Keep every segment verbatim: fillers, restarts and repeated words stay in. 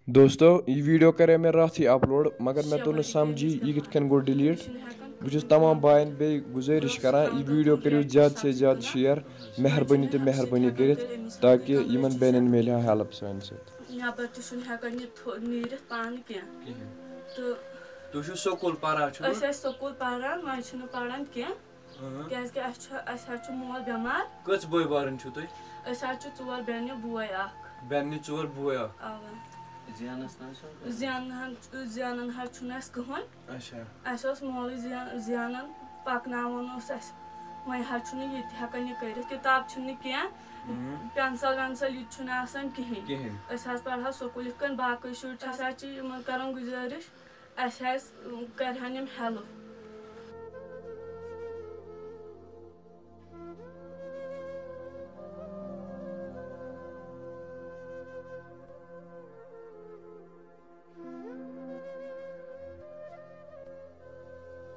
دوستو، یہِ ویٖڈیو کَرے مےٚ راتھٕے اپلوڈ، مگر مےٚ توٚر نہٕ سمجھی یہِ کِتھ کٔنۍ گوٚو ڈِلیٖٹ۔ بہٕ چھُس تمام بایَن بیٚیہِ گُزٲرِش کران، یہِ ویٖڈیو کٔرِو زیادٕ سے زیادٕ شِیَر، مہربٲنی تہٕ مہربٲنی کٔرِتھ، تاکہِ یِمن بیٚنٮ۪ن میلہِ ہا ہیلپ سانہِ سۭتۍ۔ نٮ۪بر تہِ چھُنہٕ ہٮ۪کان یہِ تھو-، نیٖرِتھ پانہٕ کینٛہہ۔ کِہیٖنۍ۔ تہٕ تُہۍ چھِو سکوٗل پران، چھِو؟ أسۍ ٲسۍ سکوٗل پران، وۄنۍ چھِنہٕ پران کینٛہہ۔ اۭں۔ کیٛازِ کہِ اَسہِ چھُ، اَسہِ حظ چھُ مول بٮ۪مار۔ کٔژ بٲے بارٕنۍ چھِو تُہۍ؟ أسۍ حظ چھِ ژور بیٚنہِ، بوے اکھ۔ بیٚنہِ ژور، بوے اکھ۔ اَوا۔ زینس نہ حظ چھُنہٕ کٕہٕنۍ۔ زینہٕ ہن، زینان حظ چھُنہٕ اَسہِ کٕہٕنۍ۔ اچھا۔ اَسہِ اوس مولٕے زین-، زینان، پَکناوان اوس اَسہِ۔ وۄنۍ حظ چھُنہٕ یہِ تہِ ہٮ۪کان یہِ کٔرِتھ، کِتاب چھِنہٕ کینٛہہ، اۭں۔ پٮ۪نسَل وٮ۪نسَل یہِ تہِ چھُنہٕ آسان کِہیٖنۍ۔ کِہیٖنۍ۔ أسۍ حظ پَرہاو سکوٗل یِتھ کٔنۍ باقٕے شُرۍ چھِ، أسۍ حظ چھِ یِمَن کَران گُزٲرِش، اَسہِ حظ کَرِہَن یِم ہیلپ۔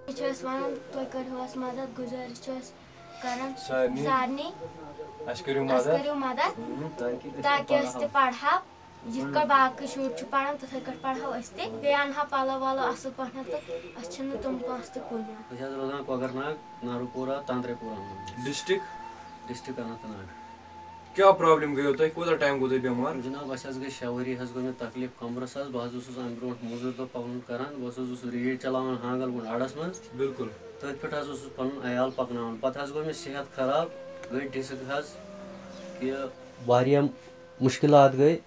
چھِ أسۍ وَنان، تُہۍ کٔرِو اَسہِ مدد، گُزٲرِش چھِ أسۍ کران سارنٕے۔ سارنٕے۔ اَسہِ کٔرِو اَسہِ مدد۔ کٔرِو مدد، اۭں۔ تاکہِ أسۍ تہِ تاکہِ أسۍ تہِ پَرہاو۔ پَرہاو۔ یِتھ کٔنۍ باقٕے شُرۍ چھِ پَران، تِتھَے کٲٹھۍ پَرہاو أسۍ تہِ۔ بیٚیہِ اَنہٕ ہا پَلو وَلو اَصٕل پٲٹھۍ تہٕ أسۍ چھِنہٕ تِم پونٛسہٕ تہِ کُنہِ۔ أسۍ حظ روزان کۄکَرناگ، نارو پورہ، تانترے پورہ منٛز۔ ڈسٹرکٹ؟ ڈسٹرکٹ اننت ناگ۔ کیٛاہ پرابلم گٔیو تۄہہِ؟ کوٗتاہ ٹایم گوٚو تۄہہِ بٮ۪مار؟ جناب، اَسہِ حظ گٔے شےٚ ؤری حظ گوٚو مےٚ تکلیٖف کمرَس حظ۔ بہٕ حظ اوسُس اَمہِ برونٛٹھ موٚزوٗرۍ دۄہ پَنُن کران۔ بہٕ حظ اوسُس ریٖڈ چلاوان ہانٛگَل کُن اَڈَس منٛز۔ بِلکُل۔ تٔتھۍ پٮ۪ٹھ حظ اوسُس پَنُن عیال پَکناوان۔ پَتہٕ حظ گوٚو مےٚ صحت خراب، گٔے ڈِسٕک حظ، کہِ واریاہ مُشکِلات گٔے،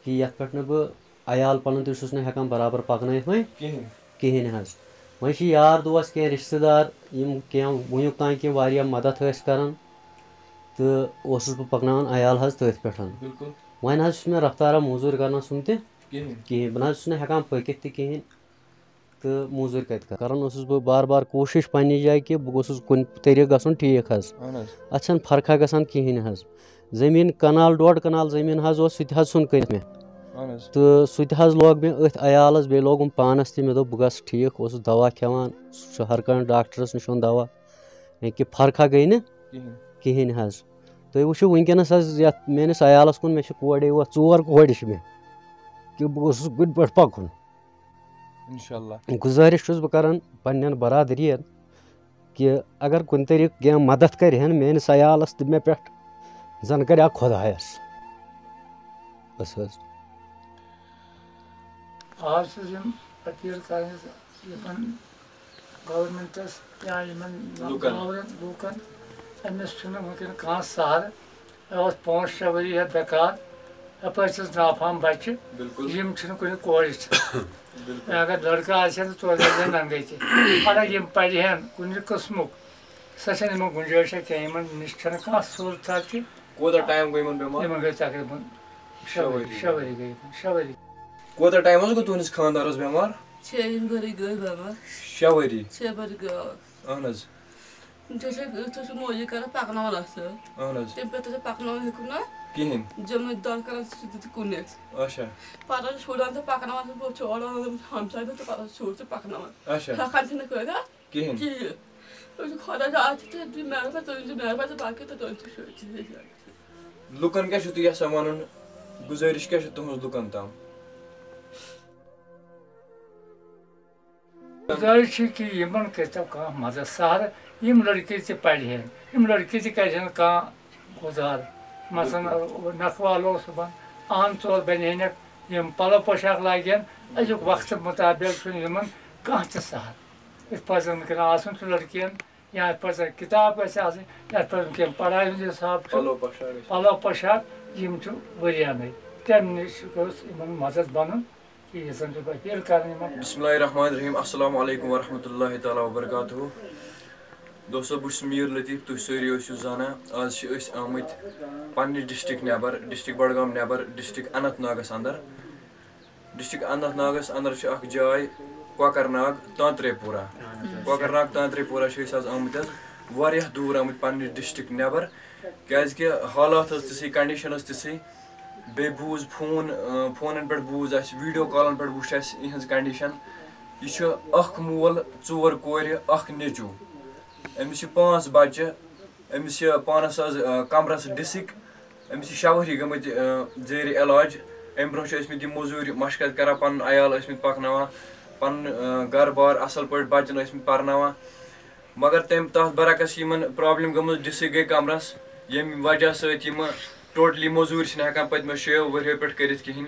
کہِ یَتھ پٮ۪ٹھ نہٕ بہٕ عیال پَنُن تہِ چھُس نہٕ ہٮ۪کان برابر پَکنٲیِتھ وۄنۍ کِہیٖنۍ۔ کِہیٖنۍ حظ۔ وۄنۍ چھِ یار دوس، کینٛہہ رِشتہٕ دار، یِم کینٛہہ وٕنیُک تام کینٛہہ واریاہ مَدَتھ ٲسۍ کَران، تہٕ اوسُس بہٕ پَکناوان عیال حظ تٔتھۍ پٮ۪ٹھ۔ بِلکُل۔ وۄنۍ حظ چھُس مےٚ رفتارا موٚزوٗرۍ کَرنَس سُم تہِ کِہیٖنۍ۔ کِہیٖنۍ۔ بہٕ نہ حظ چھُس نہٕ ہٮ۪کان پٔکِتھ تہِ کِہیٖنۍ۔ تہٕ موٚزوٗرۍ کَتہِ کَرٕ؟ کَران اوسُس بہٕ بار بار کوٗشِش پنٛنہِ جایہِ کہِ بہٕ گوٚژھُس کُنہِ طریٖقہٕ گژھُن ٹھیٖک حظ۔ اَہَن حظ۔ اَتھ چھَنہٕ فرقہ گژھان کِہیٖنۍ حظ۔ زٔمیٖن کَنال، ڈۄڈ کَنال زٔمیٖن حظ اوس، سُہ تہِ حظ ژھُن کٔرِتھ مےٚ۔ اَہَن حظ۔ تہٕ سُہ تہِ حظ لوگ مےٚ أتھۍ عیالَس، بیٚیہِ لوگُم پانَس تہِ۔ مےٚ دوٚپ بہٕ گژھٕ ٹھیٖک، اوسُس دَوا کھٮ۪وان، سُہ چھُ ہر کانٛہہ ڈاکٹرَس نِش اوٚن دَوا، یعنی کہِ فرقہ گٔے نہٕ کِہیٖنۍ۔ کِہیٖنۍ حظ۔ تُہۍ وٕچھِو وٕنکیٚنَس حظ یَتھ میٛٲنِس عیالَس کُن، مےٚ چھِ کورے یوت، ژور کورِ چھِ مےٚ، کہِ بہٕ گوٚژھُس کُنہِ پٲٹھۍ پَکُن۔ اِنشاءاللہ۔ گُزٲرِش چھُس بہٕ کَران پنٛنٮ۪ن برادٔرِیَن کہِ اگر کُنہِ طریٖقہٕ کینٛہہ مَدَتھ کَرِہَن میٛٲنِس عیالَس تہٕ مےٚ پٮ۪ٹھ، زَن کَرِ ہا خۄدایَس۔ بَس حظ۔ آز چھُس یِم أپیٖل کَرٕنۍ یِمَن گورمٮ۪نٛٹَس یا یِمَن لوٗکَن۔ گورمٮ۪نٛٹ لوٗکَن، أمِس چھُنہٕ وٕنکٮ۪ن کانٛہہ سہارٕ۔ مےٚ اوس پانٛژھ شےٚ ؤری ہٮ۪تھ بٮ۪کار، یَپٲرۍ چھِس نافہم بَچہِ، بِلکُل۔ یِم چھِنہٕ کُنہِ کورِ چھِ۔ بِلکُل۔ یا اگر لٔڑکہٕ آسہِ ہا تہٕ توتہِ گژھِ ہا ننٛگے تہِ۔ مگر یِم پَرِ ہَن کُنہِ قٕسمُک، سۄ چھَنہٕ یِمَن گُنجٲیشا کینٛہہ، یِمَن نِش چھَنہٕ کانٛہہ سہوٗلژا تہِ۔ کوٗتاہ ٹایم گوٚو یِمَن بٮ۪مار؟ یِمَن گٔے تقریٖباً شےٚ شےٚ ؤری، ؤری۔ شےٚ ؤری گٔے یِمَن، شےٚ ؤری۔ کوٗتاہ ٹایم حظ گوٚو تُہٕنٛدِس خانٛدارَس بٮ۪مار؟ شےٚ ؤری گٔے بٮ۪مار۔ شےٚ ؤری؟ شےٚ ؤری گٔے، آ۔ اَہَن حظ۔ تُہۍ چھِو، تُہۍ چھِو موجی کران پَکناوان اَصٕل۔ اَہَن حظ۔ تَمہِ پَتہٕ تُہۍ پَکناوان ہیٚکِو نہ۔ کِہیٖنۍ۔ جمٲژ دار کران سُہ تہِ کُنہِ۔ اچھا۔ پَتہٕ حظ چھُ شُرٮ۪ن تہٕ پَکناوان، سُہ چھُ اورٕ اَنان ہمساے تہٕ پَتہٕ حظ چھُ شُر تہِ پَکناوان۔ اچھا۔ ہٮ۪کان چھِنہٕ کٔرِتھ کِہیٖنۍ۔ کِہیٖنۍ۔ تُہۍ چھِو خۄدا چھُ اَتھ تہِ، تُہۍ مہربٲنی، تُہۍ چھِو مہربٲنی تہٕ باقٕے تہٕ تُہۍ چھِو شُرۍ تہِ۔ لُکَن کیٛاہ چھُو تُہۍ یَژھان وَنُن؟ گُزٲرِش کیٛاہ چھِ تُہٕنٛز لُکَن تام؟ گُزٲرِش چھِ کہِ یِمَن کٔرۍتو کانٛہہ مَدَد سہارٕ، یِم لٔڑکہٕ تہِ پَرِہَن، یِم لٔڑکہٕ تہِ کَرِہَن کانٛہہ گُزار۔ مثلاً، بِلکُل۔ نَکھٕ والو صُبحن، اَن ژور بَنہِ ہَنَکھ، یِم پَلو پوشاک لاگن، أزیُک وقتہٕ مُطابِق چھُنہٕ یِمَن کانٛہہ تہِ سہارٕ۔ یِتھ پٲٹھۍ زَن وٕنکٮ۪ن آسُن چھُ لٔڑکِیَن، یا یِتھ پٲٹھۍ زَن کِتاب گژھِ آسٕنۍ، یَتھ پٲٹھۍ وٕنکٮ۪ن پَڑھاے ہُنٛد حِساب چھُ، پَلو پوشاک گژھِ۔ پَلو پوشاک، یِم چھِ ؤریَنٕے۔ تَمہِ نِش گوٚژھ یِمَن مَدَد بَنُن۔ یہِ زَن چھُ بہٕ اپیٖل کران یِمن۔ بسم اللہ الرحمن الرحیم۔ السلام علیکم ورحمۃ اللہ تعالیٰ وبرکاتہ۔ دوستو، بہٕ چھُس میٖر لطیف، تُہۍ سٲری ٲسِو زانان۔ آز چھِ أسۍ آمٕتۍ پننہِ ڈسٹرکٹ نٮ۪بر، ڈسٹرکٹ بڈگام نٮ۪بر، ڈسٹرکٹ اننت ناگس اندر۔ ڈسٹرکٹ اننت ناگس اندر چھِ اکھ جاے کۄکر ناگ تانترے پورہ۔ کۄکر ناگ تانترے پورہ چھِ أسۍ آز آمٕتۍ حظ، واریاہ دوٗر آمٕتۍ پننہِ ڈسٹرکٹ نٮ۪بر، کیازِ کہِ حالات ٲس تِژھٕے، کنڈیشن ٲس تِژھٕے۔ بیٚیہِ بوٗز فون، آ، فونن پٮ۪ٹھ بوٗز اَسہِ، ویٖڈیو کالن پٮ۪ٹھ وٕچھ اَسہِ یِہٕنٛز کنڈیشن۔ یہِ چھُ اکھ مول، ژور کورِ، اکھ نیٚچوٗ۔ أمِس چھِ پانٛژھ بچہِ۔ أمِس چھِ پانس حظ، آ، کمرس ڈسک۔ أمِس چھِ شےٚ ؤری گٔمٕتۍ، آ، زیرِ علاج۔ امہِ برونٛہہ چھِ ٲسۍ مٕتۍ یِم موٚزوٗرۍ مشقت کران، پنُن عیال ٲسۍ مٕتۍ پکناوان، پنُن اۭں، گرٕ بار اصل پٲٹھۍ بچن ٲسۍ مٕتۍ پرناوان۔ مگر تمہِ تتھ برعکس یِمن پرابلم گٔمٕژ، ڈسک گٔے کمرس، ییٚمہِ وجہ سۭتۍ یِم ٹوٹلی موٚزوٗرۍ چھِنہٕ ہٮ۪کان پٔتمیو شیٚیو ؤریو پٮ۪ٹھ کٔرِتھ کِہینۍ۔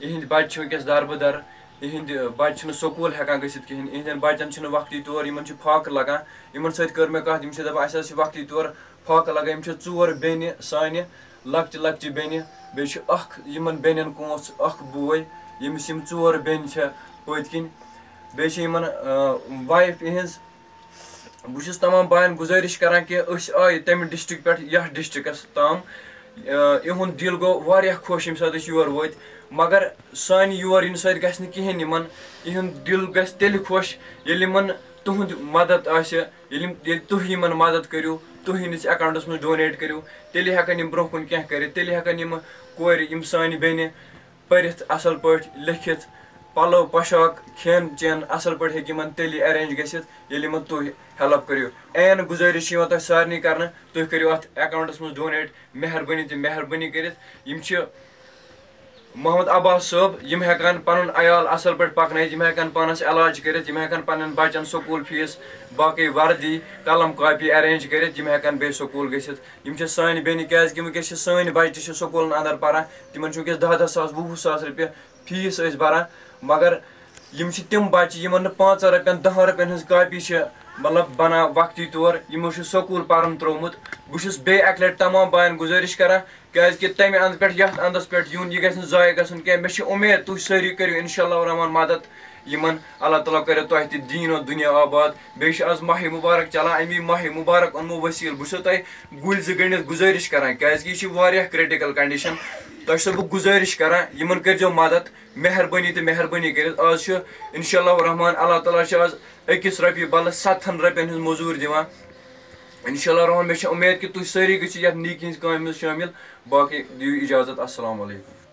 یِہنٛدۍ بچہِ چھِ وٕنکیٚس دربٕدر، یِہنٛدۍ بچہِ چھِنہٕ سکوٗل ہٮ۪کان گٔژھِتھ کِہینۍ، یِہنٛدٮ۪ن بچن چھِنہٕ وقتی طور، یِمن چھِ فاقہٕ لگان۔ یِمن سۭتۍ کٔر مےٚ کتھ، یِم چھِ دپان، اسہِ حظ چھِ وقتی طور فاقہٕ لگان۔ یِم چھِ ژور بیٚنہِ سانہِ، لۄکچہِ لۄکچہِ بیٚنہِ، بیٚیہِ چھِ اکھ یِمن بیٚنٮ۪ن کونٛژھ، اکھ بوے، ییٚمِس یِم ژور بیٚنہِ چھِ پٔتۍ کِنۍ۔ بیٚیہِ چھِ یِمن، آ، وایف یِہنٛز۔ بہٕ چھُس تمام باین گُزٲرِش کران کہِ أسۍ آیہِ تمہِ ڈسٹرکٹ پٮ۪ٹھ یتھ ڈسٹرکٹس تام۔ آ، یِہُنٛد دِل گوٚو واریاہ خۄش ییٚمہِ ساتہٕ أسۍ یور وٲتۍ، مگر سانہِ یور یِنہٕ سۭتۍ گژھِ نہٕ کِہینۍ یِمن۔ یِہُنٛد دِل گژھِ تیٚلہِ خۄش ییٚلہِ یِمن تُہُنٛد مدد آسہِ، ییٚلہِ یِم، ییٚلہِ تُہۍ یِمن مدد کٔرِو، تُہۍ یِہنٛدِس اکاونٹس منٛز ڈونیٹ کٔرِو، تیٚلہِ ہٮ۪کن یِم برونٛہہ کُن کینٛہہ کٔرِتھ، تیٚلہِ ہٮ۪کن یِم کورِ، یِم سانہِ بیٚنہِ پٔرِتھ اصل پٲٹھۍ، لیٚکھِتھ، پلو پوشاک، کھٮ۪ن چٮ۪ن اصل پٲٹھۍ ہیٚکہِ یِمن تیٚلہِ ارینج گٔژھِتھ، ییٚلہِ یِمن تُہۍ ہیلپ کٔرِو۔ عین گُزٲرِش چھِ یِوان تۄہہِ سارنٕے کرنہٕ، تُہۍ کٔرِو اتھ اکاونٹس منٛز ڈونیٹ، مہربٲنی تہٕ مہربٲنی کٔرِتھ۔ یِم چھِ محمد عباس صٲب، یِم ہٮ۪کن پنُن عیال اصل پٲٹھۍ پکنٲیِتھ، یِم ہٮ۪کن پانس علاج کٔرِتھ، یِم ہٮ۪کن پننٮ۪ن بچن سکوٗل فیس، باقٕے وردی، قلم کاپی ارینج کٔرِتھ، یِم ہٮ۪کن بیٚیہِ سکوٗل گٔژھِتھ۔ یِم چھِ سانہِ بیٚنہِ، کیازِ کہِ وٕنکیٚس چھِ سٲنۍ بچہِ تہِ چھِ سکوٗلن اندر پران، تِمن چھُ وٕنکیٚس دہ دہ ساس، وُہ وُہ ساس رۄپیہِ فیس أسۍ بران، مگر یِم چھِ تِم بچہِ، یِمن نہٕ پانٛژن رۄپین، دہن رۄپین ہٕنٛز کاپی چھِ، مطلب، بنان وقتی طور، یِمو چھُ سکوٗل پرُن ترٛوومُت۔ بہٕ چھُس بیٚیہِ اکہِ لٹہِ تمام باین گُزٲرِش کران، کیازِ کہِ تمہِ اندٕ پٮ۪ٹھ یتھ اندس پٮ۪ٹھ یُن، یہِ گژھِ نہٕ ضایع گژھُن کینٛہہ۔ مےٚ چھِ اُمید تُہۍ سٲری کٔرِو انشاء اللہ الرحمن مدد یِمن، اللہ تعالیٰ کٔرِو تۄہہِ تہِ دیٖن و دُنیا آباد۔ بیٚیہِ چھُ آز ماہِ مُبارک چلان، اَمی ماہِ مُبارک اوٚنمو وسیٖلہٕ۔ بہٕ چھُسو تۄہہِ گُلۍ زٕ گٔنٛڈِتھ گُزٲرِش کران، کیازِ کہِ یہِ چھِ واریاہ کرٹیکل کنڈیشن۔ تۄہہِ چھُسو بہٕ گُزٲرِش کران، یِمن کٔرۍزیو مدد، مہربٲنی تہٕ مہربٲنی کٔرِتھ۔ آز چھُ انشاء اللہ الرحمن، اللہ تعالیٰ چھُ آز أکِس رۄپیہِ بدلہٕ ستتھن رۄپین ہٕنٛز موٚزوٗرۍ دِوان۔ انشاء اللہ الرحمن، مےٚ چھِ اُمید کہِ تُہۍ سٲری گٔژھِو یتھ نیکی ہٕنٛز کامہِ منٛز شٲمِل۔ باقٕے دِیِو اجازت، السلام علیکم۔